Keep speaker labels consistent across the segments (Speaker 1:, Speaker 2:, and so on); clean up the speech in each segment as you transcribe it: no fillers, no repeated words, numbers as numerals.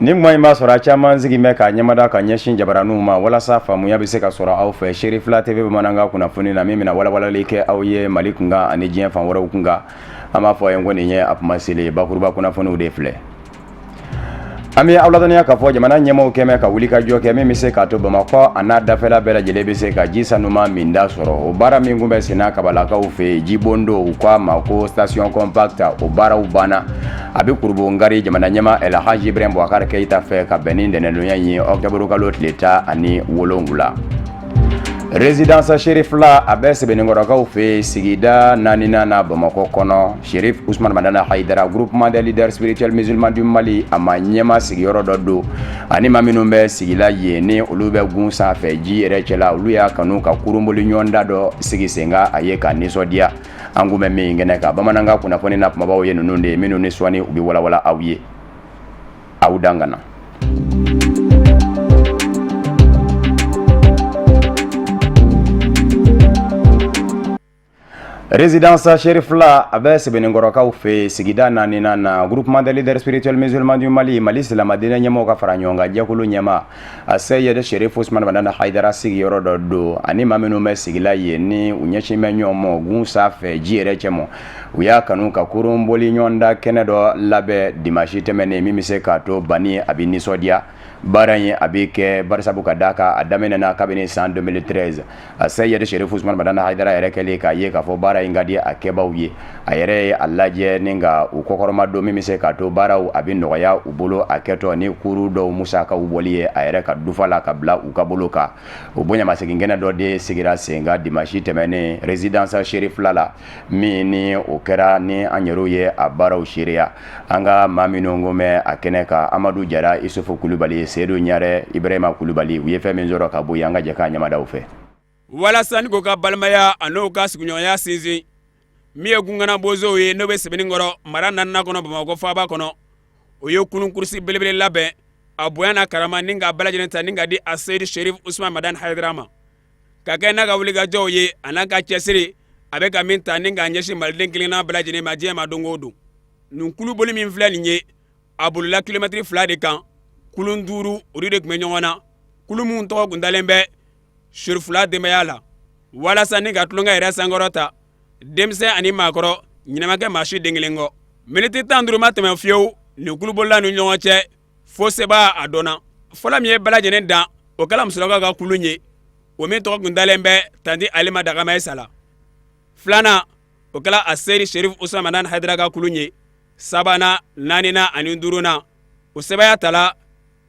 Speaker 1: Nin kuma in b'a sɔrɔ a caman sigi bɛ k'a ɲɛmada ka ɲɛsin jabaraninw ma walasa faamuya bɛ se ka sɔrɔ aw fɛ Cherifla TV bamanankan kunnafoni na min bɛna walawalali kɛ aw ye Mali kunkan ani diɲɛ fan wɛrɛw kunkan. An b'a fɔ a ye ko nin ye a kuma selen bakuruba kunnafoniw de filɛ. An bɛ aw ladɔnniya k'a fɔ jamana ɲɛmaaw kɛmɛ ka wulikajɔ kɛ min bɛ se k'a to Bamakɔ a n'a dafɛla bɛɛ lajɛlen bɛ se ka ji sanuma minda sɔrɔ. O baara min tun bɛ senna Kabalakaw fɛ yen jibondo u k'a ma ko station compacte, o baaraw banna. A bɛ kurunbonkari jamana ɲɛmaa El Hadji Ibrahim Boubacar Keita fɛ ka bɛn ni ntɛnɛndonya in ye octobre kalo tile 17. Résidence Cherifla a bɛ Sebeninkɔrɔkaw fɛ yen sigida naaninan na Bamakɔ kɔnɔ. Cherif Ousmane Madani Haidara, groupement des leaders spirituels musulmans du Mali, a maa ɲɛmaa sigiyɔrɔ dɔ don ani maa minnu bɛ sigila yen ni olu bɛ gun sanfɛ ji yɛrɛ cɛla, olu y'a kanu ka kurunboli ɲɔgɔnda dɔ sigi sen kan a ye ka nisɔndiya. An kun bɛ min kɛnɛ kan bamanankan kunnafoni na, kumabaw ye ninnu de ye minnu ni sɔɔni u bɛ walawala aw ye. Aw dan ka na. Résidence Cherifla a bɛ Sebeninkɔrɔkaw fɛ yen sigida naaninan na. Groupement des leaders spirituels musulmans du Mali, Mali silamɛdiinɛ ɲɛmɔgɔw ka fara ɲɔgɔn kan jɛkulu ɲɛmaa a Seyid Cherif Ousmane Madani Haidara sigiyɔrɔ dɔ don ani maa minnu bɛ sigila yen ni u ɲɛsin bɛ ɲɔgɔn ma gun sanfɛ ji yɛrɛ cɛma, u y'a kanu ka kurunboli ɲɔgɔnda kɛnɛ dɔ labɛn dimanche tɛmɛnen min bɛ se k'a to bani a bɛ nisɔndiya. Baara in a bɛ kɛ barisabu ka d'a kan a daminɛna kabini san 2013. A Seyid Cherif Ousmane Madani Haidara yɛrɛ kɛlen k'a ye k'a fɔ baara in ka di a kɛbaw ye, a yɛrɛ ye a lajɛ ni ka u kɔkɔrɔma don min bɛ se k'a to baaraw a bɛ nɔgɔya u bolo a kɛtɔ ni kuru dɔw musakaw bɔli ye a yɛrɛ ka dufa la ka bila u ka bolo kan. O bonyamasegin kɛnɛ dɔ de sigira sen kan dimanche tɛmɛnen résidence Cherifla la, min ni o kɛra ni an yɛrɛw ye a baaraw seereya. An ka maa minnu kun bɛ a kɛnɛ kan, Amadu Jara, Isufu Kulubali, Seyidu Ɲarɛ, Ibrahima Kulubali, u ye fɛn min sɔrɔ ka bɔ yen, an ka jɛ k'a ɲamadaw fɛ.
Speaker 2: Walasa ni k'u ka balimaya an'u ka sigiɲɔgɔnya sinsin, min ye Gunkana bozow ye n'o bɛ Sebeninkɔrɔ mara naaninan kɔnɔ Bamakɔ faaba kɔnɔ, o ye kulun kurusi belebele labɛn a bonya n'a karama ni k'a bɛɛ lajɛlen ta ni ka di a Seyidi Cherif Ousmane Madani Haidara ma, ka kɛ n'a ka wulikajɔw ye a n'a ka cɛsiri a bɛ ka min ta ni k'a ɲɛsin maliden kelenna bɛɛ lajɛlen ma diɲɛ ma don o don. Nin kuluboli min filɛ nin ye, a bolila kilomɛtiri 2 de kan. Kulun 5 olu de tun bɛ ɲɔgɔn na, kulu minnu tɔgɔ kun dalen bɛ Cherifula denbaya la, walasa ni ka tulonkɛ yɛrɛ sankɔrɔta denmisɛn ani maakɔrɔ, ɲinɛ ma kɛ maa si den kelen kɔ. Miniti 15 ma tɛmɛ fiyewu nin kulubolila ni ɲɔgɔn cɛ fo sebaa a dɔnna. Fɔlɔ min ye bɛɛ lajɛlen dan, o kɛla musolakaw ka kulun ye, o min tɔgɔ kun dalen bɛ tanti Alima Dagamayisa la. Filanan, o kɛla a Seyidi Cherif Ousmane Madani Haidara ka kulun ye. Sabanan, naaninan ani duurunan, o sebaaya tala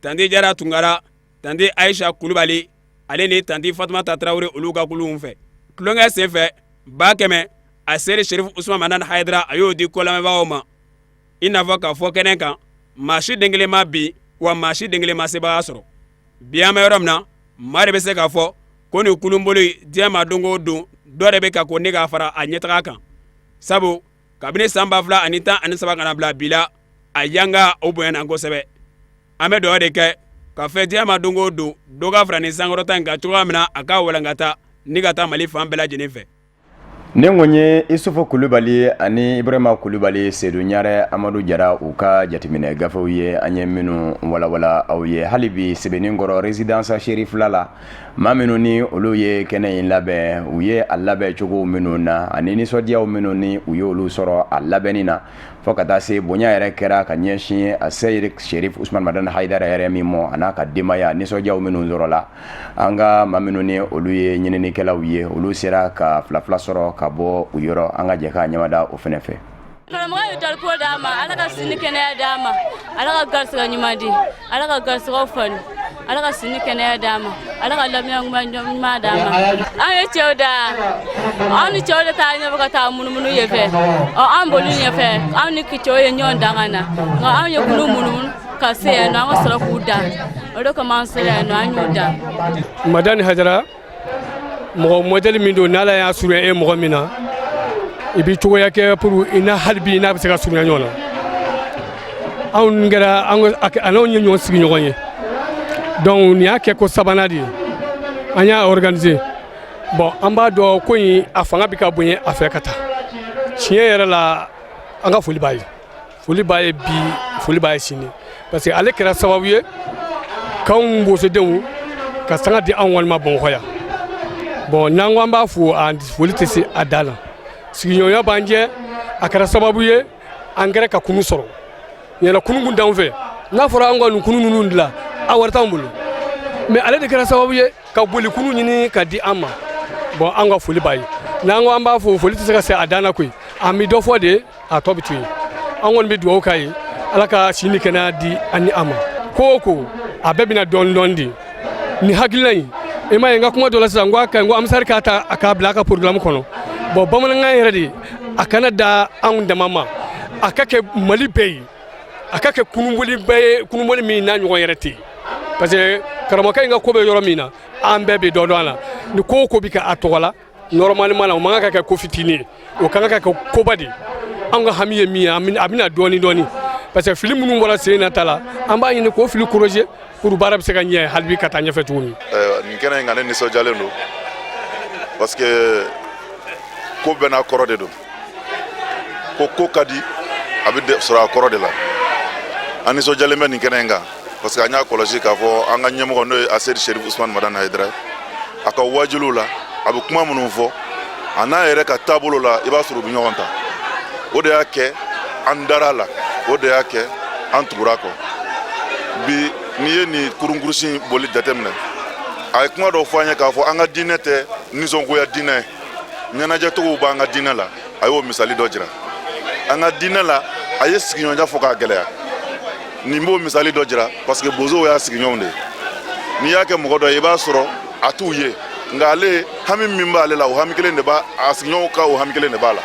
Speaker 2: tanti Jara Tunkara, tanti Ayisa Kulubali ale ni tanti Fatumata Tarawele, olu ka kulunw fɛ. Tulonkɛ senfɛ, 100,000, a Seyidi Cherif Ousmane Madani Haidara a y'o di kolamɛnbagaw ma, i n'a fɔ k'a fɔ kɛnɛ kan maa si den kelen ma bin, wa maa si den kelen ma sebaaya sɔrɔ. Bi an bɛ yɔrɔ min na, maa de bɛ se k'a fɔ ko nin kulunboli diɲɛ ma don o don dɔ de bɛ ka ko ne k'a fara a ɲɛtaga kan, sabu kabini san 2013 ka na bila bi la, a yanga o bonyana kosɛbɛ. An bɛ dugawu de kɛ ka fɛ diɲɛ ma don o don dɔ ka fara nin sankɔrɔta in kan cogoya min na a ka walankata ni ka taa Mali fan bɛɛ lajɛlen fɛ.
Speaker 1: Nin kun ye Isufu Kulubali ani Ibrahima Kulubali, Sedu Ɲarɛ, Amadu Jara u ka jateminɛ gafew ye an ye minnu walawala aw ye. Hali bi Sebeninkɔrɔ résidence Cherifla la, maa minnu ni olu ye kɛnɛ in labɛn, u ye a labɛn cogo minnu na ani nisɔndiyaw minnu ni u ye olu sɔrɔ a labɛnni na, fo ka taa se bonya yɛrɛ kɛra ka ɲɛsin a Seyidi Cherif Ousmane Madani Haidara yɛrɛ min mɔ a n'a ka denbaya, nisɔndiyaw minnu sɔrɔla, an ka maa minnu ni olu ye ɲininikɛlaw ye, olu sera ka fila fila sɔrɔ ka bɔ u yɔrɔ. An ka jɛ k'a ɲamada o fɛnɛ fɛ.
Speaker 3: Karamɔgɔ ye dalipo d'a ma, Ala ka sini kɛnɛya d'a ma, Ala ka garisɛgɛ ɲuman di, Ala ka garisɛgɛw falen, Ala ka sini kɛnɛya d'a ma, Ala ka lamɛn ɲuman d'a ma. An ye cɛw da, an ni cɛw de taa ɲɛfɛ ka taa munumunu yen fɛ. Ɔ, an boli ɲɛfɛ, an ni cɛw ye ɲɔgɔn dan ka na, nka an ye kulu munumunu ka se yan nɔ, an ka sɔrɔ k'u dan. O de kama an sera yan nɔ, an y'u dan.
Speaker 4: Madani Hayidara, mɔgɔ modèle min don, n'Ala y'a surunya e mɔgɔ min na, i bɛ cogoya kɛ pour i n'a hali bi n'a bɛ se ka surunya ɲɔgɔn na. Anw kɛra an anw ye ɲɔgɔn sigiɲɔgɔn ye, donc nin y'a kɛ ko sabanan de ye an y'a organiser. Bon, an b'a dɔn ko in a fanga bɛ ka bonya a fɛ ka taa. Tiɲɛ yɛrɛ la, an ka foli b'a ye, foli b'a ye bi, foli b'a ye sini. Parce que ale kɛra sababu ye k'anw bosodenw ka sanga di anw walima Bamakɔ yan. Bon, n'an ko an b'a fo, a foli tɛ se a dan na. Sigiɲɔgɔnya b'an cɛ. A kɛra sababu ye an kɛra ka kunu sɔrɔ ɲɛna. Kunu kun t'anw fɛ. N'a fɔra an ka nin kunu ninnu dilan, a wari t'anw bolo, mais ale de kɛra sababu ye ka boli kunu ɲini ka di an ma. Bon, an ka foli b'a ye. N'an ko an b'a fo, foli tɛ se ka se a dan na koyi. An bɛ dɔ fɔ de, a tɔ bɛ to yen. An kɔni bɛ dugawu k'a ye, Ala ka si ni kɛnɛya di an ni a ma. Ko o ko, a bɛɛ bɛna dɔɔni dɔɔni de. Nin hakilina in, i m'a ye, n ka kuma dɔ la sisan, n ko a ka ɲi, n ko AMSAR k'a ta a k'a bila a ka programme kɔnɔ. Bon, bamanankan yɛrɛ de, a kana da anw dama ma, a ka kɛ Mali bɛɛ ye, a ka kɛ kunuboli bɛɛ ye, kunuboli min n'a ɲɔgɔn yɛrɛ tɛ yen. Parce que karamɔgɔkɛ in ka ko bɛ yɔrɔ min na, an bɛɛ bɛ dɔ dɔn a la. Ni ko o ko bɛ kɛ a tɔgɔ la, normalement la, o man kan ka kɛ ko fitinin ye, o ka kan ka kɛ koba de ye. Anw ka hami ye min ye, a bɛna dɔɔni dɔɔni, parce que fili minnu bɔra sen na ta la, an b'a ɲini k'o fili corriger pour baara bɛ se ka ɲɛ hali bi ka taa ɲɛfɛ cogo min.
Speaker 5: Nin kɛnɛ in kan, ne nisɔndiyalen don, parce que ko bɛɛ n'a kɔrɔ de don. Ko ko ka di, a bɛ sɔrɔ a kɔrɔ de la. An nisɔndiyalen bɛ nin kɛnɛ in kan, parce que an y'a kɔlɔsi k'a fɔ an ka ɲɛmɔgɔ, n'o ye Aseyidi Sherif Usumani Madani Hayidara ye, a ka wajuliw la, a bɛ kuma minnu fɔ, a n'a yɛrɛ ka taabolo la, i b'a sɔrɔ u bɛ ɲɔgɔn ta. O de y'a kɛ an dara a la, o de y'a kɛ an tugura a kɔ. Bi, n'i ye nin kurunkurusi boli jateminɛ, a ye kuma dɔ fɔ an ye k'a fɔ an ka diinɛ tɛ nisɔngoya diinɛ ye, ɲɛnajɛcogow b'an ka diinɛ la. A y'o misali dɔ jira an ka diinɛ la. A ye sigiɲɔgɔnya fɔ k'a gɛlɛya. Nin b'o misali dɔ jira, parce que bozow y'a sigiɲɔgɔnw de ye. N'i y'a kɛ mɔgɔ dɔ ye, i b'a sɔrɔ a t'u ye, nka ale hami min b'ale la, o hami kelen de b'a a sigiɲɔgɔnw ka, o hami kelen de b'a la.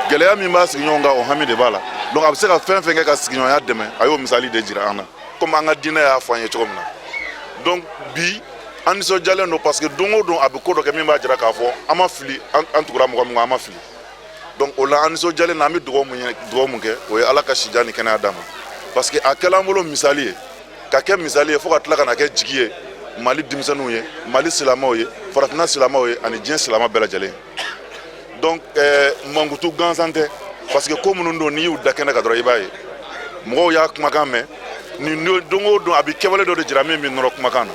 Speaker 5: Gɛlɛya min b'a sigiɲɔgɔnw kan, o hami de b'a la. Donc a bɛ se ka fɛn fɛn kɛ ka sigiɲɔgɔnya dɛmɛ, a y'o misali de jira an na, komi an ka diinɛ y'a fɔ an ye cogo min na. Donc bi, an nisɔndiyalen don, parce que don o don a bɛ ko dɔ kɛ min b'a jira k'a fɔ an ma fili, an tugura mɔgɔ min kɔ, an ma fili. Donc o la, an nisɔndiyalen na. An bɛ dugawu mun kɛ, o ye Ala ka sijan ni kɛnɛya d'an ma, parce que a kɛla an bolo misali ye, ka kɛ misali ye fo ka tila ka na kɛ jigi ye Mali denmisɛnninw ye, Mali silamɛw ye, farafinna silamɛw ye, ani diɲɛ silamɛ bɛɛ lajɛlen. Donc mankutu gansan tɛ, parce que ko minnu don, n'i y'u da kɛnɛ kan dɔrɔn, i b'a ye mɔgɔw y'a kumakan mɛn. Nin don o don, a bɛ kɛwale dɔ de jira min bɛ nɔrɔ kumakan na.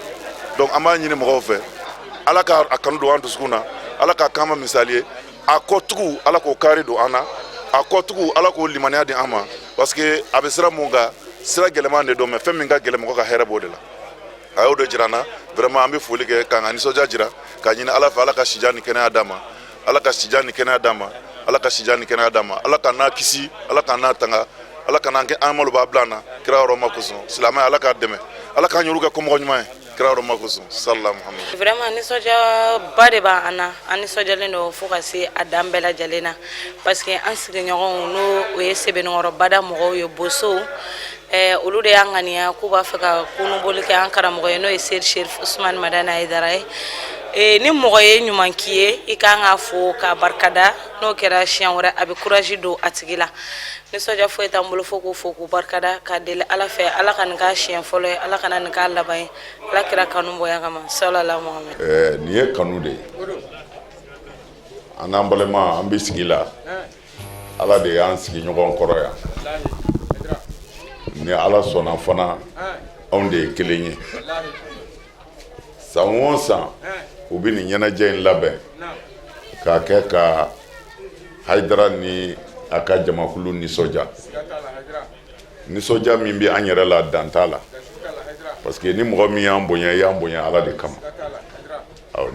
Speaker 5: Donc an b'a ɲini mɔgɔw fɛ, Ala ka a kanu don an dusukun na, Ala k'a k'an ma misali ye. A kɔtugu, Ala k'o kaari don an na. A kɔtugu, Ala k'o limaniya di an ma, parce que a bɛ sira mun kan, sira gɛlɛman de don, mais fɛn min ka gɛlɛn, mɔgɔ ka hɛrɛ b'o de la. A y'o de jira an na. Vraiment, an bɛ foli kɛ k'an ka nisɔndiya jira, k'a ɲini Ala fɛ, Ala ka sijan ni kɛnɛya d'a ma, Ala ka sijan ni kɛnɛya d'a ma, Ala ka sijan ni kɛnɛya d'a ma. Ala ka n'a kisi, Ala ka n'a tanga, Ala ka n'an kɛ an malo b'a bila an na kira yɔrɔ ma kosɔn. Silamɛ, Ala k'a dɛmɛ, Ala k'an yɛrɛ kɛ kɔmɔgɔ ɲuman ye kira yɔrɔ ma kosɔn. Salala Muhamadu.
Speaker 6: Vraiment, nisɔndiyaba de b'an na. An nisɔndiyalen don fo ka se a dan bɛɛ lajɛlen na, parce que an sigiɲɔgɔnw, n'o o ye Sebenikɔrɔ bada mɔgɔw ye, bosow, olu de y'an ŋaniya k'u b'a fɛ ka kunuboli kɛ an karamɔgɔ ye, n'o ye Seyidi Sherif Usumani Madani Hayidara ye. Ni mɔgɔ ye ɲuman k'i ye, i kan k'a fo k'a barikada. N'o kɛra, siɲɛ wɛrɛ a bɛ courage don a tigi la. Nisɔndiya foyi t'an bolo fo k'u fo k'u barikada, k'a deli Ala fɛ, Ala ka nin k'a siɲɛ fɔlɔ ye, Ala kana nin k'a laban ye, Ala kira kanu bonya kama, salala Muhamad.
Speaker 7: Nin ye kanu de ye. An n'an balima, an bɛ sigi la. Ala de y'an sigi ɲɔgɔn kɔrɔ yan. Ni Ala sɔnna fana, anw de ye kelen ye. San o san, u bɛ nin ɲɛnajɛ in labɛn k'a kɛ ka Hayidara ni a ka jamakulu nisɔndiya. Nisɔndiya min bɛ an yɛrɛ la, dan t'a la, parce que ni mɔgɔ min y'an bonya, i y'an bonya Ala de kama.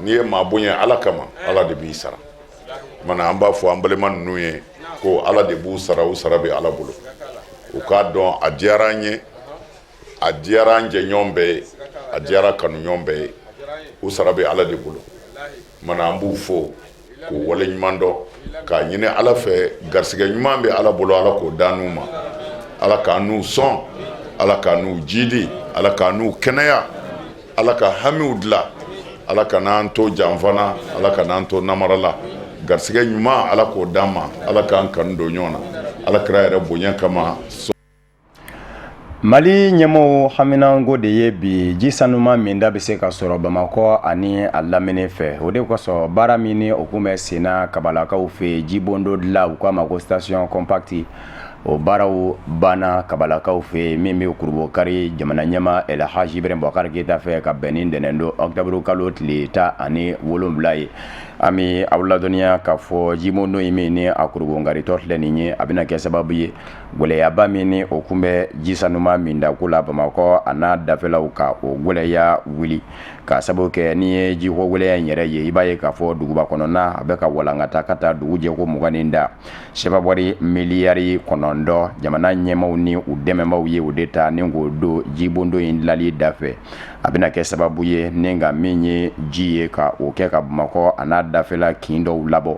Speaker 7: N'i ye maa bonya Ala kama, Ala de b'i sara. Mana an b'a fɔ an balima ninnu ye ko Ala de b'u sara, u sara bɛ Ala bolo. U k'a dɔn, a diyara an ye, a diyara an jɛɲɔgɔn bɛɛ ye, a diyara kanuɲɔgɔn bɛɛ ye. U sara bɛ Ala de bolo. Mana an b'u fo k'u wale ɲuman dɔn, k'a ɲini Ala fɛ, garisɛgɛ ɲuman bɛ Ala bolo, Ala k'o d'an n'u ma. Ala k'an n'u sɔn, Ala k'an n'u jidi, Ala k'an n'u kɛnɛya, Ala ka hamiw dilan, Ala ka n'an to janfana, Ala ka n'an to namara la. Garisɛgɛ ɲuman, Ala k'o d'an ma. Ala k'an kanu don ɲɔgɔn na, Ala kira yɛrɛ bonya kama.
Speaker 1: Mali ɲɛmɔgɔw haminanko de ye bi, ji sanuma minda bɛ se ka sɔrɔ Bamakɔ ani a lamini fɛ. O de kosɔn, baara min ni o kun bɛ senna Kabalakaw fɛ, jibondo dilan, u k'a ma ko station compacte. O baaraw banna kabalakaw fɛ yen min bɛ kurubokari jamana ɲɛmaa Elhaji Ibrahim Boubacar Keita fɛ ka bɛn ni ntɛnɛn don octobre kalo tile 17 ye. An bɛ aw ladɔnniya k'a fɔ jibondo in min ni a kurubonkaritɔ filɛ nin ye, a bɛna kɛ sababu ye gɛlɛyaba min ni o kun bɛ ji sanuma mindako la Bamakɔ a n'a dafɛlaw ka o gɛlɛya wuli, ka sababu kɛ n'i ye jiko gɛlɛya in yɛrɛ ye, i b'a ye k'a fɔ duguba kɔnɔna a bɛ ka walankata ka taa dugu jɛ ko 20 ni da. Sefa wari miliyari 9 jamana ɲɛmaaw ni u dɛmɛbaaw ye o de ta ni k'o don jibondo in dilali dafɛ. A bɛna kɛ sababu ye ni ka min ye ji ye ka o kɛ ka Bamakɔ a n'a dafɛla kin dɔw labɔ,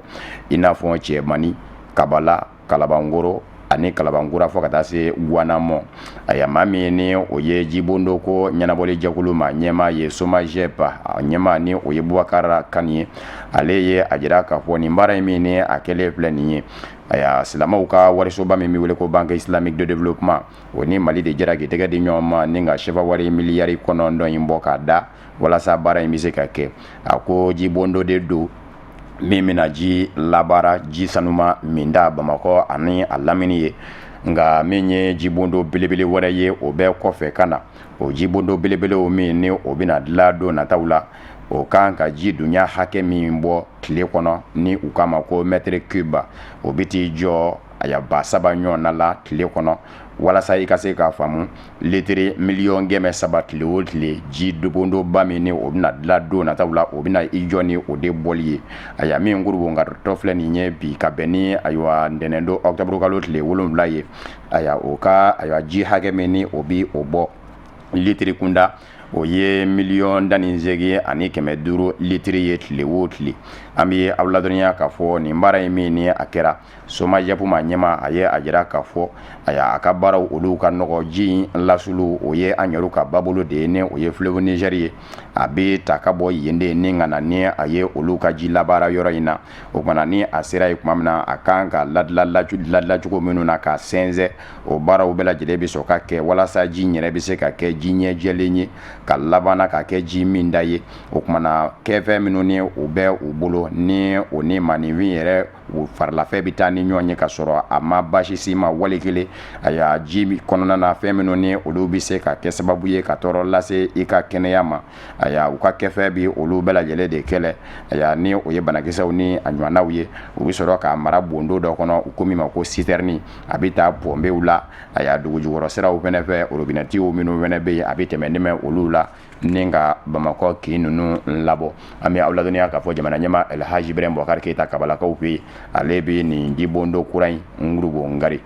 Speaker 1: i n'a fɔ Cɛbani, Kabala, Kalabankoro ani Kalabankura fo ka taa se Guwana mɔ. Aya, maa min ni o ye jibondo ko ɲɛnabɔli jɛkulu ma ɲɛmaa ye, SOMAGEP a ɲɛmaa, ni o ye Bubakari Kani ye, ale ye a jira k'a fɔ nin baara in min ni a kɛlen filɛ nin ye, aya, silamɛw ka warisoba min bɛ wele ko Banque islamique de développement, o ni Mali de jɛra k'i tɛgɛ di ɲɔgɔn ma ni ka sefa wari miliyari 9 in bɔ k'a da walasa baara in bɛ se ka kɛ. A ko jibondo de don min bɛna ji labaara, ji sanuma minda Bamakɔ ani a lamini ye. Nka min ye jibondo belebele wɛrɛ ye, o bɛ kɔfɛ ka na. O jibondo belebelew min ni o bɛna dilan don nataw la, o kan ka ji dunya hakɛ min bɔ tile kɔnɔ ni u k'a ma ko mètre cube, o bɛ t'i jɔ aya 3000 ɲɔgɔnna la tile kɔnɔ. Walasa i ka se k'a faamu, litiri 300 miliyɔn tile o tile, ji bondoba min ni o bɛna dilan don nataw la, o bɛna i jɔ ni o de bɔli ye. Aya, min kurubonkaritɔ filɛ nin ye bi ka bɛn ni ayiwa ntɛnɛn don octobre kalo tile 7 ye, aya, o ka ayiwa ji hakɛ min ni o bɛ o bɔ litiri kunda, o ye 18 500 litiri ye tile o tile. An bɛ aw ladɔnniya k'a fɔ nin baara in min ni a kɛra, SOMAGEP ma ɲɛmaa, a ye a jira k'a fɔ aya a ka baaraw olu ka nɔgɔ. Ji in lasulu, o ye an yɛrɛ ka babolo de ye, ni o ye fleuve Niger ye. A bɛ ta ka bɔ yen de ni ka na ni a ye olu ka ji labaara yɔrɔ in na. O tuma na, ni a sera yen tuma min na, a kan ka ladilancogo minnu na ka sɛnsɛn, o baaraw bɛɛ lajɛlen bɛ sɔrɔ ka kɛ walasa ji in yɛrɛ bɛ se ka kɛ ji ɲɛjɛlen ye ka laban ka kɛ ji minda ye. O tuma na, kɛfɛn minnu ni u bɛ u bolo, ni o ni maaninfin yɛrɛ u farilafɛn bɛ taa ni ɲɔgɔn ye ka sɔrɔ a ma baasi si ma wali kelen, aya, ji kɔnɔna na fɛn minnu ni olu bɛ se ka kɛ sababu ye ka tɔɔrɔ lase i ka kɛnɛya ma, aya, u ka kɛfɛn bɛ olu bɛɛ lajɛlen de kɛlɛ, aya, ni o ye banakisɛw ni a ɲɔgɔnnaw ye. U bɛ sɔrɔ k'a mara bondo dɔ kɔnɔ, u ko min ma ko citerne. A bɛ taa pɔnpew la, aya, dugujukɔrɔ siraw fɛnɛ fɛ, robinɛtiw minnu fɛnɛ bɛ yen, a bɛ tɛmɛ nɛmɛ olu la ni ka Bamakɔ kin ninnu labɔ. An bɛ aw ladɔnniya k'a fɔ jamana ɲɛmaa Elhaji Ibrahim Boubacar Keita, kabalakaw fɛ yen, ale bɛ nin jibondo kura in ngurubongari.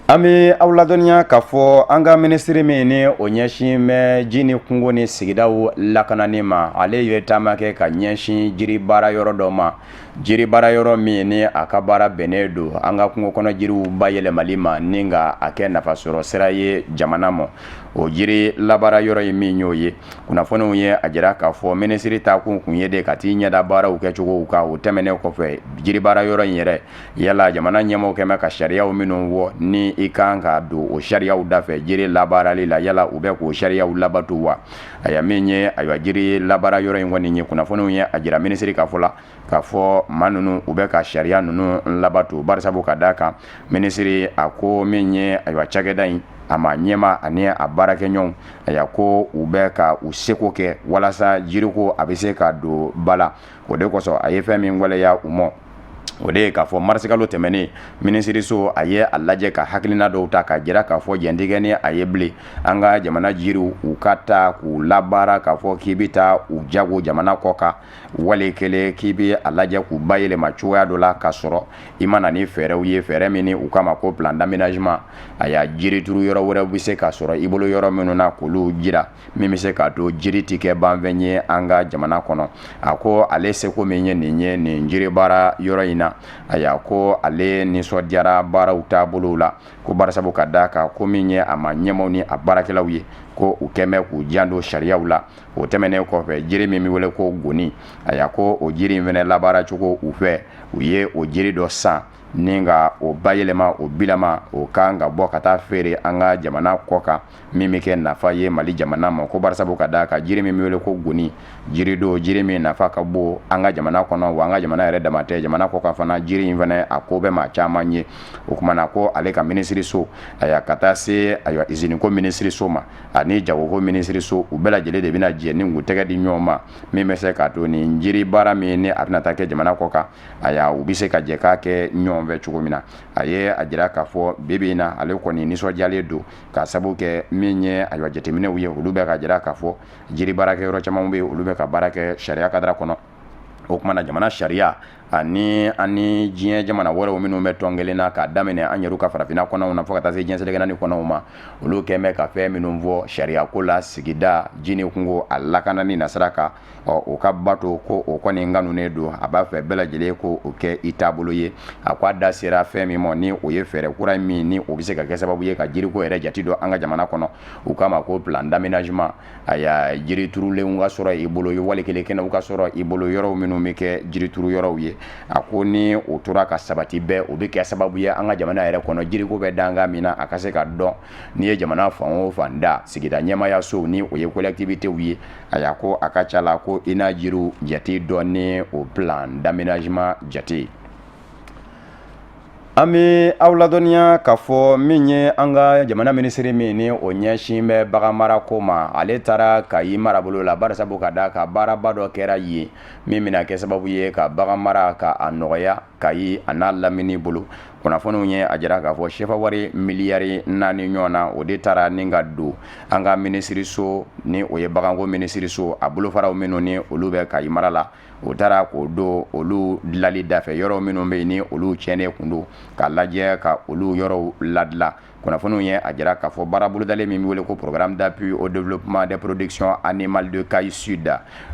Speaker 1: An bɛ aw ladɔnniya k'a fɔ an ka minisiri min ni o ɲɛsin bɛ ji ni kungo ni sigidaw lakanani ma, ale ye taama kɛ ka ɲɛsin jiri baara yɔrɔ dɔ ma, jiri baara yɔrɔ min ni a ka baara bɛnnen don an ka kungo kɔnɔ jiriw bayɛlɛmali ma ni ka a kɛ nafasɔrɔ sira ye jamana ma. O jiri labaara yɔrɔ in min y'o ye, kunnafoniw ye a jira k'a fɔ minisiri taakun kun ye de ka t'i ɲɛda baaraw kɛcogow kan. O tɛmɛnen kɔfɛ, jiri baara yɔrɔ in yɛrɛ, yala jamana ɲɛmaaw kɛmɛ ka sariyaw minnu wɔ ni i kan ka don o sariyaw dafɛ jiri labaarali la, yala u bɛ k'o sariyaw labato wa? Aya, min ye ayiwa jiri labaara yɔrɔ in kɔni ye, kunnafoniw ye a jira minisiri ka fɔ la k'a fɔ maa ninnu u bɛ ka sariya ninnu labato, barisabu ka d'a kan minisiri a ko min ye ayiwa cakɛda in a ma ɲɛma ani a baarakɛɲɔgɔnw, aya, ko u bɛ ka u seko kɛ walasa jiriko a bɛ se ka don ba la. O de kosɔn a ye fɛn min waleya u ma, o de ye k'a fɔ marisikalo tɛmɛnen, minisiriso a ye a lajɛ ka hakilina dɔw ta k'a jira k'a fɔ jɛn tɛ kɛ ni a ye bilen an ka jamana jiriw u ka taa k'u labaara, k'a fɔ k'i bɛ taa u jago jamana kɔ kan, wali kelen k'i bɛ a lajɛ k'u bayɛlɛma cogoya dɔ la k'a sɔrɔ i ma na ni fɛɛrɛw ye, fɛɛrɛ min ni u k'a ma ko plan d'aménagement. A y'a jirituru yɔrɔ wɛrɛw bɛ se ka sɔrɔ i bolo yɔrɔ minnu na, k'olu jira min bɛ se k'a to jiri tɛ kɛ banfɛn ye an ka jamana kɔnɔ. A ko ale seko min ye nin ye nin jiri baara yɔrɔ in na, a ko ale nisɔndiyara baaraw taabolo la, ko barisabu ka d'a kan ko min ye a ma ɲɛmaaw ni a baarakɛlaw ye, ko u kɛmɛ k'u janto sariyaw la. O tɛmɛnen kɔfɛ, jiri min bɛ wele ko goni, a ko o jiri in fana labaara cogo u fɛ, u ye o jiri dɔ san. Ni ka o bayɛlɛma o bilama o kan ka bɔ ka taa feere an ka jamana kɔ kan, min bɛ kɛ nafa ye Mali jamana ma. Ko barisabu ka d'a kan, jiri min bɛ wele ko goni, jiri don, jiri min nafa ka bon an ka jamana kɔnɔ, wa an ka jamana yɛrɛ dama tɛ, jamana kɔ kan fana jiri in fana a ko bɛ maa caman ye. O tuma na ko ale ka minisiriso, ayiwa, ka taa se, ayiwa, iziniko minisiriso ma ani jagoko minisiriso, u bɛɛ lajɛlen de bɛna jɛ ni k'u tɛgɛ di ɲɔgɔn ma, min bɛ se k'a to nin jiri baara min ni a bɛna taa kɛ jamana kɔ kan, ayiwa, u bɛ se ka jɛ k'a kɛ ɲɔgɔn fɛ cogo min na. A ye a jira k'a fɔ bi bi in na, ale kɔni nisɔndiyalen don ka sabu kɛ min ye, ayiwa, jateminɛw ye, olu bɛ ka jira k'a fɔ jiri baarakɛyɔrɔ caman bɛ yen, olu bɛ ka baara kɛ sariya kadara kɔnɔ. O tuma na jamana sariya ani diɲɛ jamana wɛrɛw minnu bɛ tɔn kelen na, k'a daminɛ an yɛrɛ ka farafinna kɔnɔw na fo ka taa se diɲɛ seleke naani kɔnɔw ma, olu kɛn bɛ ka fɛn minnu fɔ sariya ko la, sigida ji ni kungo a lakanani nasira kan, ɔ o ka bato ko o kɔni kanunen don. A b'a fɛ bɛɛ lajɛlen ko o kɛ i taabolo ye. A ko a da sera fɛn min ma, ni o ye fɛɛrɛ kura min ni o bɛ se ka kɛ sababu ye ka jiriko yɛrɛ jate dɔn an ka jamana kɔnɔ, u k'a ma ko plan d'aménagement. Aya, jiri turulenw ka sɔrɔ i bolo, wali kelen kɛnɛw ka sɔrɔ i bolo, yɔrɔw minnu bɛ kɛ jiri turu yɔrɔw ye. A ko ni o tora ka sabati bɛɛ, o bɛ kɛ sababu ye an ka jamana yɛrɛ kɔnɔ, jiriko bɛ dankan min na, a ka se ka dɔn. N'i ye jamana fan o fan da, sigida ɲɛmaayasow ni o ye collectivitéw ye, aya, ko a ka ca la ko i na jiriw jate dɔn ni o plan d'aménagement jate ye. An bɛ aw ladɔnniya k'a fɔ min ye an ka jamana minisiri min ni o ɲɛsin bɛ baganmara ko ma, ale taara Kayi marabolo la, barisabu ka d'a kan baaraba dɔ kɛra yen min bɛna kɛ sababu ye ka baganmara ka a nɔgɔya Kayi a n'a lamini bolo. Kunnafoniw ye a jira k'a fɔ sefa wari miliyari 4 ɲɔgɔn na, o de taara ni ka don an ka minisiriso ni o ye baganko minisiriso a bolofaraw minnu ni olu bɛ Kayi mara la, o taara k'o don olu dilali dafɛ, yɔrɔ minnu bɛ yen ni olu tiɲɛnen kun don, k'a lajɛ ka olu yɔrɔw ladilan. Kunnafoniw ye a jira k'a fɔ baara bolodalen min bɛ wele ko programme d'appui au développement des productions animales de Kayi Sud,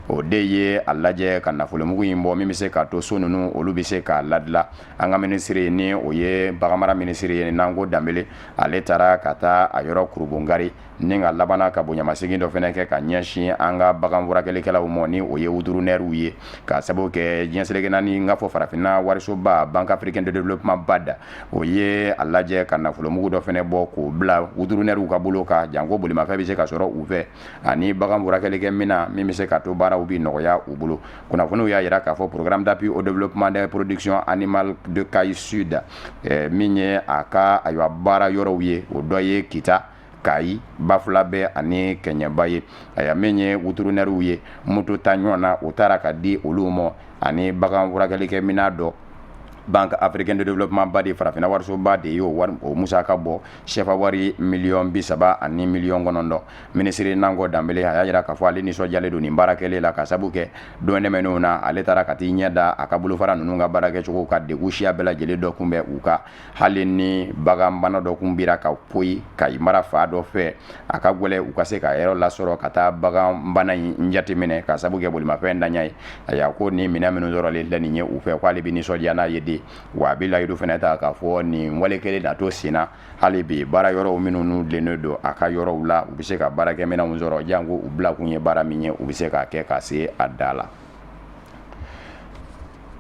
Speaker 1: o de ye a lajɛ ka nafolomugu in bɔ min bɛ se k'a to so ninnu olu bɛ se k'a ladilan. An ka minisiri ni o ye baganmara minisiri ye, Nango Danbele, ale taara ka taa a yɔrɔ kurubongari ni ka labanna ka bonyamasegin dɔ fana kɛ ka ɲɛsin an ka bagan furakɛlikɛlaw ma, ni o ye véterinairew ye, ka sababu kɛ diɲɛ seleke naani, n k'a fɔ farafinna warisoba Banque africaine de développement BAD, o ye a lajɛ ka nafolomugu dɔ fana bɔ k'o bila véterinairew ka bolo kan, janko bolimafɛn bɛ se ka sɔrɔ u fɛ ani bagan furakɛlikɛ minɛn min bɛ se ka to baaraw bɛ nɔgɔya u bolo. Kunnafoniw y'a jira k'a fɔ programme d'appui au développement des productions animales de Kayi Sud, min ye a ka, ayiwa, baara yɔrɔw ye, o dɔ ye Kita, Kayi, Bafulabɛ ani Kɛɲɛba ye. Ayiwa, min ye véterinairew ye, moto ta ɲɔgɔn na, o taara ka di olu ma ani bagan furakɛlikɛ minɛn dɔ. Banque africaine de développement BAD, farafinna warisoba de y'o wari o musaka bɔ, sefa wari miliyɔn 30 ani miliyɔn 9. Minisiri Nango Danbele, a y'a jira k'a fɔ ale nisɔndiyalen don nin baara kɛlen la, ka sabu kɛ don tɛmɛnenw na, ale taara ka t'i ɲɛ da a ka bolofara ninnu ka baarakɛcogo ka degun siya bɛɛ lajɛlen dɔ kunbɛn u ka hali ni baganbana dɔ kun bira ka poyi Kayi mara fa dɔ fɛ, a ka gwɛlɛ u ka se ka yɔrɔ lasɔrɔ ka taa baganbana in jateminɛ, ka sabu kɛ bolimafɛn danya ye. Ayiwa, ko ni minɛn minnu sɔrɔlen filɛ nin ye u fɛ, k'ale bɛ nisɔndiya n'a ye de, wa a bɛ layidu fana ta k'a fɔ nin wale kelen na to sen na hali bi, baara yɔrɔw minnu n'u tilennen don a ka yɔrɔw la, u bɛ se ka baarakɛminɛnw sɔrɔ, janko u bila kun ye baara min ye, u bɛ se k'a kɛ ka se a da la.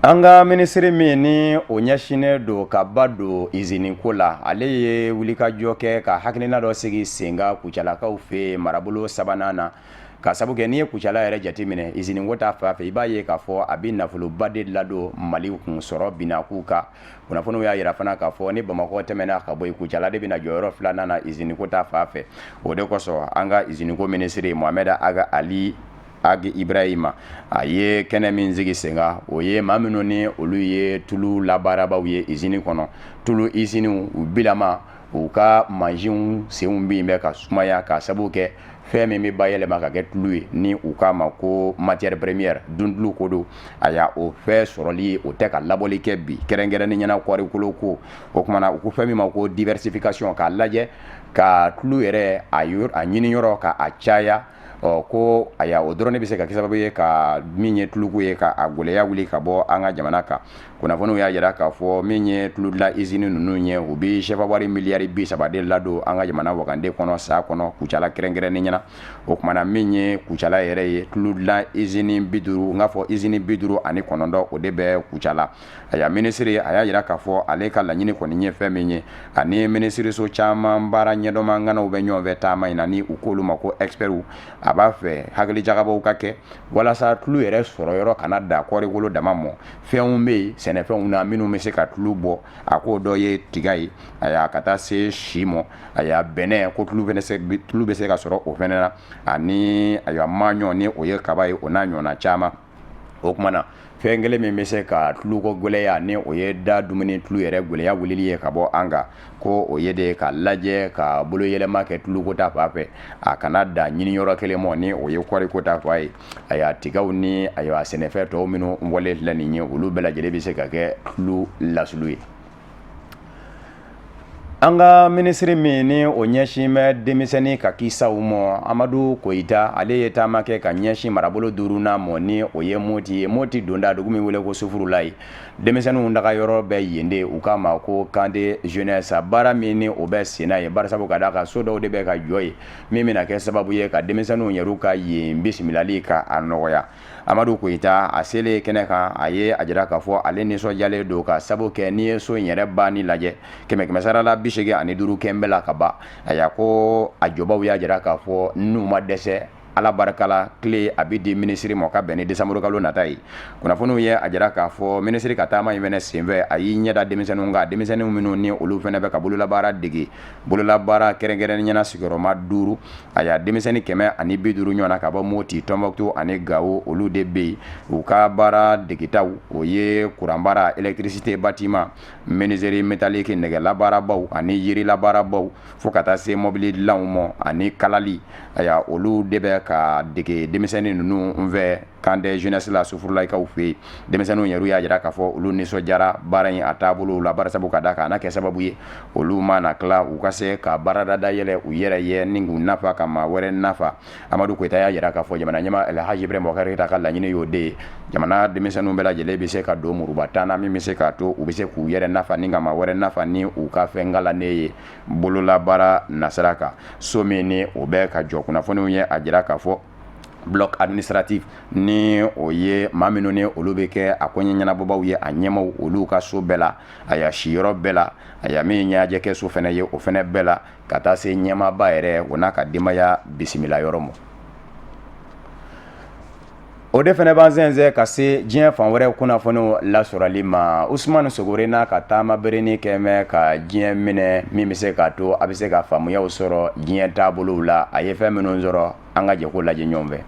Speaker 1: An ka minisiri min ni o ɲɛsinnen don ka ba don iziniko la, ale ye wulikajɔ kɛ ka hakilina dɔ sigi sen kan Kucalakaw fɛ yen, marabolo sabanan na, ka sabu kɛ n'i ye Kucala yɛrɛ jateminɛ iziniko ta fan fɛ, i b'a ye k'a fɔ a bɛ nafoloba de ladon Mali kun sɔrɔ binakun kan. Kunnafoniw y'a jira fana k'a fɔ ni Bamakɔ tɛmɛna ka bɔ yen, Kucala de bɛna jɔyɔrɔ filanan na iziniko ta fan fɛ. O de kosɔn an ka iziniko minisiri Mohamed Ag Ali Ag Ibrahima, a ye kɛnɛ min sigi sen kan, o ye maa minnu ni olu ye tulu labaarabaw ye izini kɔnɔ, tulu iziniw, u bilama u ka mansinw senw bin bɛ ka sumaya, ka sabu kɛ fɛn min bɛ bayɛlɛma ka kɛ tulu ye, ni u k'a ma ko matière première, duntulu ko don, a y'a o fɛn sɔrɔli o tɛ ka labɔli kɛ bi, kɛrɛnkɛrɛnnen ɲɛna kɔɔrikolo ko. O tuma na u ko fɛn min ma ko diversification, k'a lajɛ ka tulu yɛrɛ a ɲini yɔrɔ ka a caya. Ɔ ko aya o dɔrɔn de bɛ se ka kɛ sababu ye ka min ye tuluko ye ka a gɛlɛya wuli ka bɔ an ka jamana kan. Kunnafoniw y'a jira k'a fɔ min ye tulu dilan izini ninnu ye, u bɛ sefa wari miliyari 30 de ladon an ka jamana wagande kɔnɔ san kɔnɔ Kucala kɛrɛnkɛrɛnnen ɲɛna. O tuma na min ye Kucala yɛrɛ ye, tulu dilan izini 50, n k'a fɔ izini 59, o de bɛ Kucala. Aya minisiri a y'a jira k'a fɔ ale ka laɲini kɔni ye fɛn min ye, ani minisiriso caman baara ɲɛdɔnma ŋanaw bɛ ɲɔgɔn fɛ taama in na, ni u k'olu ma ko experts. A b'a fɛ hakilijagabɔw ka kɛ walasa tulu yɛrɛ sɔrɔ yɔrɔ kana da kɔɔrikolo dama mɔ. Fɛnw bɛ yen sɛnɛfɛnw na minnu bɛ se ka tulu bɔ, a k'o dɔ ye tiga ye, aya ka taa se si mɔ, aya bɛnɛ, ko tulu bɛ se ka sɔrɔ o fɛnɛ na, ani ayiwa maɲɔ ni o ye kaba ye, o n'a ɲɔgɔnna caman. O tuma na fɛn kelen min bɛ se ka tuluko gɛlɛya, ni o ye da dumuni tulu yɛrɛ gɛlɛya wulili ye ka bɔ an kan, ko o ye de ka lajɛ ka bolo yɛlɛma kɛ tuluko ta fan fɛ, a kana da ɲini yɔrɔ kelen mɔ, ni o ye kɔɔriko ta fan ye. Ayiwa tigaw ni ayiwa sɛnɛfɛn tɔw minnu wale filɛ nin ye, olu bɛɛ lajɛlen bɛ se ka kɛ tulu lasulu ye. An ka minisiri min ni o ɲɛsin bɛ denmisɛnnin ka kisaw mɔ, Amadu Koyita, ale ye taama kɛ ka ɲɛsin marabolo duurunan mɔ, ni o ye Moti ye. Moti donda dugu min wele ko Sufurulayi, denmisɛnninw daga yɔrɔ bɛ yen de, u k'a ma ko camp de jeunesse. Baara min ni o bɛ senna ye, barisabu ka d'a kan so dɔw de bɛ ka jɔ yen min bɛna kɛ sababu ye ka denmisɛnninw yɛrɛ ka yen bisimilali ka a nɔgɔya. Amadu Koyita a selen kɛnɛ kan, a ye a jira k'a fɔ ale nisɔndiyalen don ka sabu kɛ n'i ye so in yɛrɛ banni lajɛ, kɛmɛ sara la 85 kɛn bɛ la ka ban. A ko a jɔbaw y'a jira k'a fɔ n'u ma dɛsɛ, Ala barika la, clé a bɛ di minisiri ma ka bɛn ni décembre kalo nata ye. Kunnafoniw ye a jira k'a fɔ minisiri ka taama in fɛnɛ senfɛ, a y'i ɲɛda denmisɛnninw kan, denmisɛnnin minnu ni olu fɛnɛ bɛ ka bololabaara dege, bololabaara kɛrɛnkɛrɛnnen ɲɛna sigiyɔrɔma 5. A denmisɛnnin 150 ɲɔgɔn ka bɔ Moti, Tɔnbɔkutu ani Gawo, olu de bɛ yen. U ka baara degetaw, o ye kuranbaara, électricité, bâtiment, menuiserie métallique, nɛgɛlabaarabaw ani yirilabaarabaw, fo ka taa se mɔbili dilanw ma ani kalali. Aya olu de bɛ ka dege denmisɛnnin ninnu fɛ camp de jeunesse la Sufurulakaw fɛ yen. Denmisɛnninw yɛrɛ y'a jira k'a fɔ olu nisɔndiyara baara in a taabolo la, barisabu ka d'a kan a na kɛ sababu ye olu mana tila, u ka se ka baarada dayɛlɛ u yɛrɛ ye ni k'u nafa ka maa wɛrɛ nafa. Amadu Koyita y'a jira k'a fɔ jamana ɲɛmaa Alhaji Ibrahim Boubacar Keita ka laɲini y'o de ye, jamana denmisɛnninw bɛɛ lajɛlen bɛ se ka don muruba tan na min bɛ se k'a to u bɛ se k'u yɛrɛ nafa ni ka maa wɛrɛ nafa ni u ka fɛn kalannen ye bololabaara nasira kan. So min ni o bɛ ka jɔ, kunnafoniw ye a jira k'a fɔ bloc administratif, ni o ye maa minnu ni olu bɛ kɛ a koɲɛ ɲɛnabɔbaw ye, a ɲɛmaw, olu ka so bɛɛ la, a siyɔrɔ bɛɛ la, a min ɲɛnajɛ kɛ so fɛnɛ ye, o fɛnɛ bɛɛ la, ka taa se ɲɛmaaba yɛrɛ o n'a ka denbaya bisimila yɔrɔ ma. O de fana b'an sɛnsɛn ka se diɲɛ fan wɛrɛ kunnafoniw lasɔrɔli ma. Usumani Sogore n'a ka taama berenin kɛmɛ ka diɲɛ minɛ min bɛ se k'a to a bɛ se ka faamuyaw sɔrɔ diɲɛ taabolow la, a ye fɛn minnu sɔrɔ, an ka jɛ k'o lajɛ ɲɔgɔn fɛ.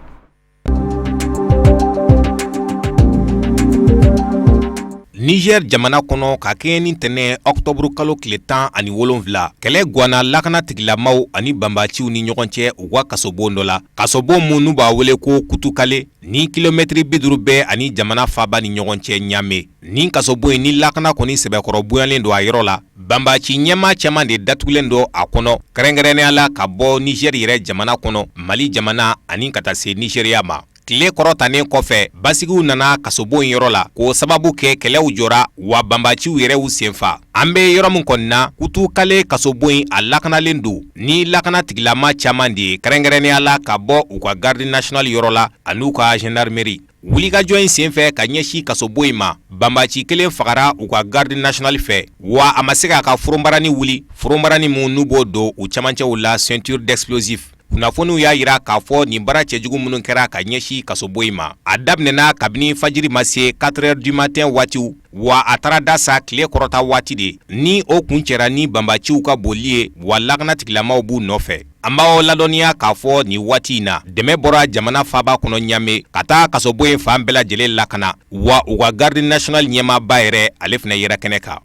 Speaker 8: Niger jamana kɔnɔ, ka kɛɲɛ ni tɛnɛ ɔkutɔburu kalo tile 17, kɛlɛ gwanna lakana tigilamaw ani banbaciw ni ɲɔgɔn cɛ u ka kasobon dɔ la, kasobon min n'u b'a wele ko Kutukale, ni kilomɛtiri 50 bɛ ani jamana faaba ni ɲɔgɔn cɛ Ɲame. Nin kasobon in ni lakana kɔni sɛbɛkɔrɔ bonyalen don a yɔrɔ la, banbaci ɲɛmaa caman de datugulen don a kɔnɔ, kɛrɛnkɛrɛnnenya la ka bɔ Niger yɛrɛ jamana kɔnɔ, Mali jamana ani ka taa se Nizeriya ma. Tile kɔrɔtanen kɔfɛ, basigiw nana kasobon yɔrɔ la k'o sababu kɛ kɛlɛw jɔra, wa banbaciw yɛrɛ y'u senfa. An bɛ yɔrɔ min kɔni na, Kutukale kasobon in a lakanalen don ni lakana tigilama caman de ye, kɛrɛnkɛrɛnnenya la ka bɔ u ka garde nationale yɔrɔ la an'u ka gendarmerie. Wulikajɔ in senfɛ ka ɲɛsin kasobon in ma, banbaci kelen fagara u ka garde nationale fɛ, wa a ma se k'a ka foronbarani wuli, foronbarani min n'u b'o don u camancɛw la, ceinture d'explosif. Kunnafoniw y'a jira k'a fɔ nin baara cɛjugu minnu kɛra ka ɲɛsin kasobon in ma, a daminɛna kabini fajiri ma se 4 heures du matin waatiw, wa a taara da sa tile kɔrɔta waati de, ni o kuncɛra ni banbaciw ka boli ye, wa lakana tigilamaw b'u nɔfɛ. An b'aw ladɔnniya k'a fɔ nin waati in na, dɛmɛ bɔra jamana faaba kɔnɔ Ɲame ka taa kasobon in fan bɛɛ lajɛlen lakana, wa u ka garde nationale ɲɛmaaba yɛrɛ, ale fana yera kɛnɛ kan.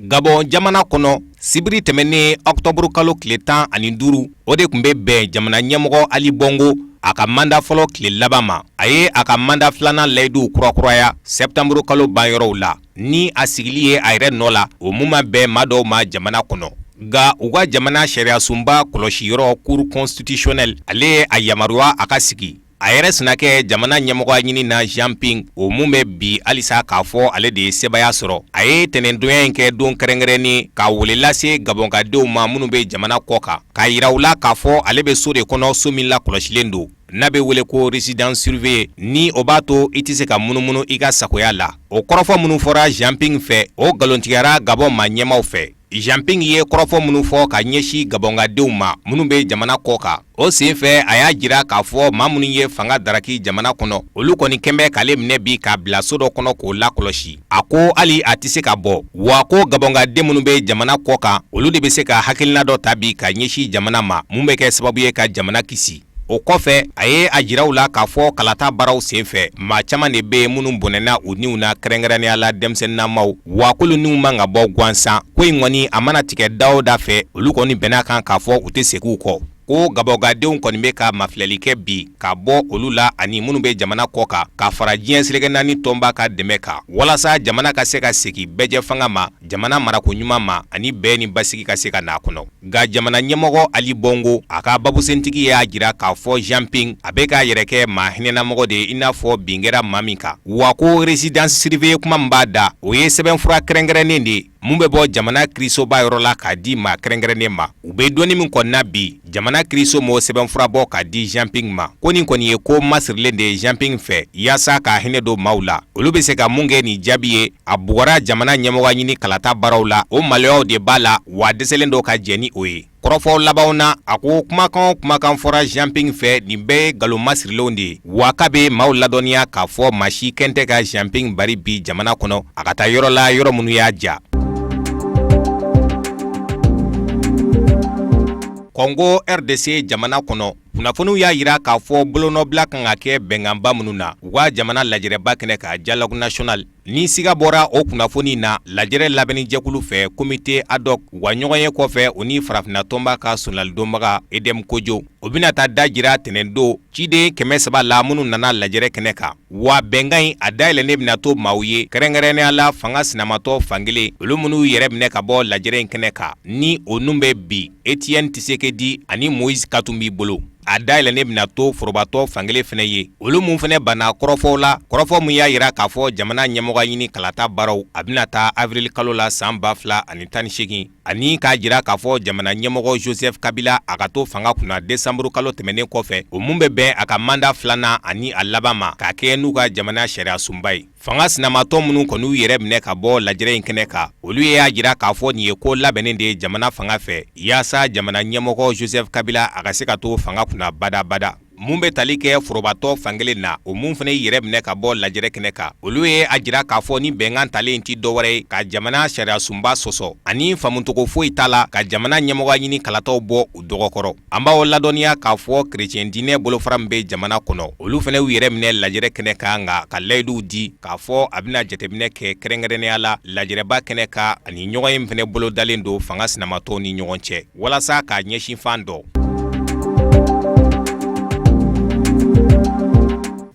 Speaker 8: Gabɔn jamana kɔnɔ, sibiri tɛmɛnen ɔkutɔburu kalo tile 15, o de tun bɛ bɛn jamana ɲɛmɔgɔ Ali Bɔngo a ka manda fɔlɔ tile laban ma. A ye a ka manda filanan layiduw kurakuraya sɛptanburu kalo banyɔrɔw la ni a sigili ye a yɛrɛ nɔ la, o mun ma bɛn maa dɔw ma jamana kɔnɔ. Nka u ka jamana sariyasunba kɔlɔsiyɔrɔ cour constitutionnelle, ale ye a yamaruya a ka sigi. A yɛrɛ sinakɛ jamana ɲɛmɔgɔya ɲini na Jean Ping, o mun bɛ bi halisa k'a fɔ ale de ye sebaaya sɔrɔ, a ye tɛnɛndonya in kɛ don kɛrɛnkɛrɛnnen ka wele lase gabɔnkadenw ma minnu bɛ jamana kɔ kan, k'a yira u la k'a fɔ ale bɛ so de kɔnɔ, so min lakɔlɔsilen don n'a bɛ wele ko résidence surveillée, ni o b'a to i tɛ se ka munumunu i ka sagoya la. O kɔrɔfɔ minnu fɔra Jean Ping fɛ, o nkalontigɛra Gabɔn maa ɲɛmaaw fɛ. Jean Ping ye kɔrɔfɔ minnu fɔ ka ɲɛsin gabɔnkadenw ma minnu bɛ jamana kɔ kan, o senfɛ a y'a jira k'a fɔ maa minnu ye fanga daraki jamana kɔnɔ, olu kɔni kɛn bɛ k'ale minɛ bi k'a bila so dɔ kɔnɔ k'o lakɔlɔsi. A ko hali a tɛ se ka bɔ, wa ko gabɔnkaden minnu bɛ jamana kɔ kan, olu de bɛ se ka hakilina dɔ ta bi ka ɲɛsin jamana ma mun bɛ kɛ sababu ye ka jamana kisi. O kɔfɛ, a ye a jira u la k'a fɔ kalata baaraw senfɛ, maa caman de bɛ yen minnu bɔnɛna u niw na, kɛrɛnkɛrɛnnenya la denmisɛnninnamaw, wa k'olu niw man ka bɔ gansan. Ko in kɔni, a mana tigɛ da o da fɛ, olu kɔni bɛn'a kan k'a fɔ u tɛ segin u kɔ. Ko gabɔnkadenw kɔni bɛ ka mafilɛli kɛ bi ka bɔ olu la ani minnu bɛ jamana kɔ kan, ka fara diɲɛ seleke naani tɔnba ka dɛmɛ kan, walasa jamana ka se ka segin bɛɛjɛ fanga ma, jamana marako ɲuman ma, ani bɛn ni basigi ka se ka n'a kɔnɔ. Nka jamana ɲɛmɔgɔ Ali Bongo, a ka babusentigi y'a jira k'a fɔ Jean Ping a bɛ k'a yɛrɛ kɛ maa hinɛnamɔgɔ de ye, i n'a fɔ bin kɛra maa min kan. Wa ko résidence surveillée kuma min b'a da, o ye sɛbɛnfura kɛrɛnkɛrɛnnen de ye mun bɛ bɔ jamana kirisoba yɔrɔ la k'a di maa kɛrɛnkɛrɛnnen ma. U bɛ donni min kɔni na bi, jamana kiriso m'o sɛbɛnfura bɔ k'a di Jean Ping ma. Ko nin kɔni ye ko masirilen de ye Jean Ping fɛ yaasa ka hinɛ don maaw la. Olu bɛ se ka mun kɛ nin jaabi ye? A bugɔra jamana ɲɛmɔgɔya ɲini kalata baaraw la, o maloyaw de b'a la, wa dɛsɛlen don ka jɛn ni o ye. Kɔrɔfɔ labanw na, a ko kumakan o kumakan fɔra Jean Ping fɛ, nin bɛɛ ye nkalon masirilenw de ye, wa k'a bɛ maaw ladɔnniya k'a fɔ maa si kɛn tɛ ka Jean Ping bari bi jamana kɔnɔ a ka taa yɔrɔ la, yɔrɔ minnu y'a ja. Kɔngo RDC jamana kɔnɔ, kunnafoniw y'a jira k'a fɔ bolonɔbila kan ka kɛ bɛnkanba minnu na u ka jamana lajɛrɛba kɛnɛ kan, dialogue national. Ni siga bɔra o kunnafoni na lajɛrɛ labɛnnijɛkulu fɛ, comité ad hoc, wa ɲɔgɔnye kɔfɛ u ni farafinna tɔnba ka sonalidonbaga Edem Kojo, o bɛna taa da jira tɛnɛndon ciden 300 la minnu nana lajɛrɛ kɛnɛ kan. Wa bɛnkan in a dayɛlɛnnen bɛna to maaw ye, kɛrɛnkɛrɛnnenya la fanga sinamatɔ fankelen, olu minnu yɛrɛ minɛ ka bɔ lajɛrɛ in kɛnɛ kan, ni o ninnu bɛ bi Etienne Tshisekedi ani Moïse Katumbi bolo. A dayɛlɛnnen bɛna to forobatɔ fankelen fana ye, olu mun fana banna kɔrɔfɔw la, kɔrɔfɔ mun y'a jira k'a fɔ jamana ɲɛmɔgɔya ɲini kalata baaraw a bɛna taa avril kalo la san 2018, ani k'a jira k'a fɔ jamana ɲɛmɔgɔ Joseph Kabila a ka to fanga kunna décembre kalo tɛmɛnen kɔfɛ, o mun bɛ bɛn a ka mandat filanan ani a laban ma, k'a kɛ n'u ka jamana sariyasunba ye. Fanga sinamatɔ minnu kɔni y'u yɛrɛ minɛ ka bɔ lajɛrɛ in kɛnɛ kan, olu y'a jira k'a fɔ nin ye ko labɛnnen de ye jamana fanga fɛ yaasa jamana ɲɛmɔgɔ Joseph Kabila a ka se ka to fanga kunna badabada. Mun bɛ tali kɛ forobatɔ fankelen na, o mun fana y'i yɛrɛ minɛ ka bɔ lajɛrɛ kɛnɛ kan, olu ye a jira k'a fɔ ni bɛnkan talen tɛ dɔwɛrɛ ye ka jamana sariyasunba sɔsɔ, ani faamucogo foyi t'a la ka jamana ɲɛmɔgɔya ɲini kalataw bɔ u dɔgɔkɔrɔ. An b'aw ladɔnniya k'a fɔ kerecɛn diinɛ bolofara min bɛ jamana kɔnɔ, olu fana y'u yɛrɛ minɛ lajɛrɛ kɛnɛ kan, nka ka layiduw di k'a fɔ a bɛna jateminɛ kɛ kɛrɛnkɛrɛnnenya la lajɛrɛba kɛnɛ kan, ani ɲɔgɔnye min fana bolodalen don fanga sinamatɔw ni ɲɔgɔn cɛ walasa k'a ɲɛsin fan dɔn.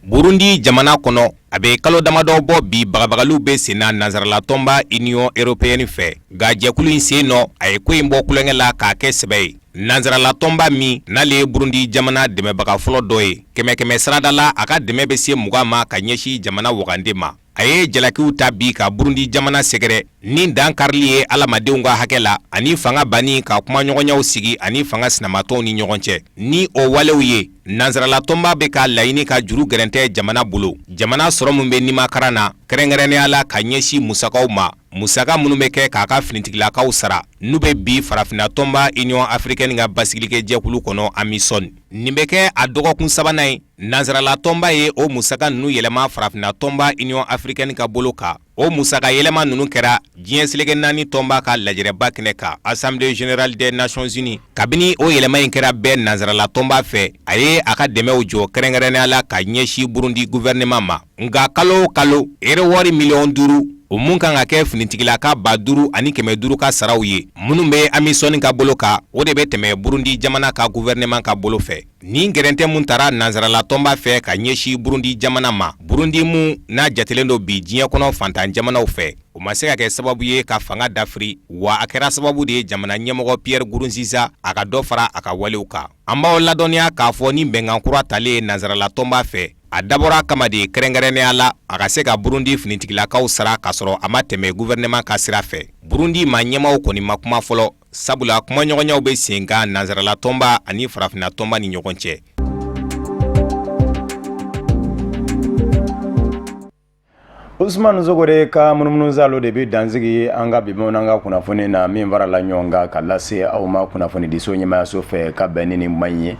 Speaker 8: Burundi jamana kɔnɔ, a bɛ kalo damadɔ bɔ bi, bagabagaliw bɛ senna nansarala tɔnba Union européenne fɛ, nka jɛkulu in sen nɔ, a ye ko in bɔ tulonkɛ la k'a kɛ sɛbɛ ye. Nansarala tɔnba min n'ale ye Burundi jamana dɛmɛbaga fɔlɔ dɔ ye, kɛmɛ kɛmɛ sarada la, a ka dɛmɛ bɛ se 20 ma ka ɲɛsin jamana wagande ma. A ye jalakiw ta bi ka Burundi jamana sɛgɛrɛ ni dan karili ye adamadenw ka hakɛ la, ani fanga banni ka kumaɲɔgɔnyaw sigi ani fanga sinamatɔnw ni ɲɔgɔn cɛ. Ni o walew ye, nansarala tɔnba bɛ ka laɲini ka juru gɛrɛntɛ jamana bolo, jamana sɔrɔ min bɛ nimakaran na, kɛrɛnkɛrɛnnenya la ka ɲɛsin musakaw ma, musaka minnu bɛ kɛ k'a ka finitigilakaw sara n'u bɛ bi farafinna tɔnba Union africaine ka basigilikɛ jɛkulu kɔnɔ AMISOM. Nin bɛ kɛ a dɔgɔkun sabanan ye nansarala tɔnba ye o musaka ninnu yɛlɛma farafinna tɔnba Union africaine ka bolo kan. O musaka yɛlɛma ninnu kɛra diɲɛ seleke naani tɔnba ka lajɛrɛba kɛnɛ kan, Assemblée générale des Nations Unies. Kabini o yɛlɛma in kɛra bɛɛ nansarala tɔnba fɛ, a ye a ka dɛmɛw jɔ kɛrɛnkɛrɛnnenya la ka ɲɛsin Burundi gouvernement ma. Nka kalo o kalo, ero wari miliyɔn 5, o mun kan ka kɛ finitigilaka 5500 ka saraw ye, minnu bɛ AMISOM ka bolo kan, o de bɛ tɛmɛ Burundi jamana ka gouvernement ka bolo fɛ. Nin gɛrɛntɛ mun tara nansarala tɔnba fɛ ka ɲɛsin Burundi jamana ma, Burundi mun n'a jatelen don bi diɲɛ kɔnɔ fantan jamanaw fɛ, o ma se ka kɛ sababu ye ka fanga dafiri, wa a kɛra sababu de ye jamana ɲɛmɔgɔ Pierre Nkurunziza a ka dɔ fara a ka walew kan. An b'aw ladɔnniya k'a fɔ ni bɛnkan kura talen nansarala tɔnba fɛ, a dabɔra a kama de kɛrɛnkɛrɛnnenya la a ka se ka Burundi finitigilakaw sara k'a sɔrɔ a ma tɛmɛ gouvernement ka sira fɛ. Burundi maa ɲɛmaaw kɔni ma kuma fɔlɔ. Sabula kumaɲɔgɔnyaw bɛ sen kan nansarala tɔnba ani farafinna tɔnba ni ɲɔgɔn cɛ.
Speaker 1: Usumani Sogore ka munumunusaalo de bɛ dansigi an ka bi bamanankan kunnafoni na min farala ɲɔgɔn kan ka lase aw ma kunnafonidiso ɲɛmaayaso fɛ ka bɛn ni nin kuma in ye.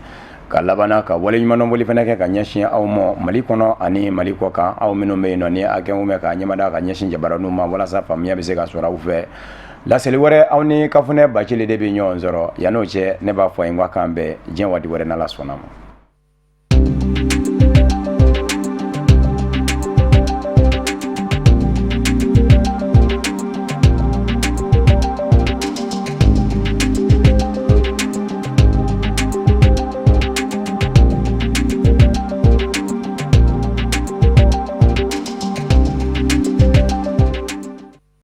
Speaker 1: Ka laban ka waleɲumandɔnfoli fana kɛ ka ɲɛsin aw ma Mali kɔnɔ ani Mali kɔ kan, aw minnu bɛ yen nɔ ni a kɛn bɛ ka ɲɛmada ka ɲɛsin jabaraninw ma walasa faamuya bɛ se ka sɔrɔ aw fɛ. Laseli wɛrɛ aw ni Kafunɛ Bacili de bɛ ɲɔgɔn sɔrɔ, yann'o cɛ ne b'a fɔ a ye n ko a k'an bɛn diɲɛ waati wɛrɛ n'Ala sɔnna ma.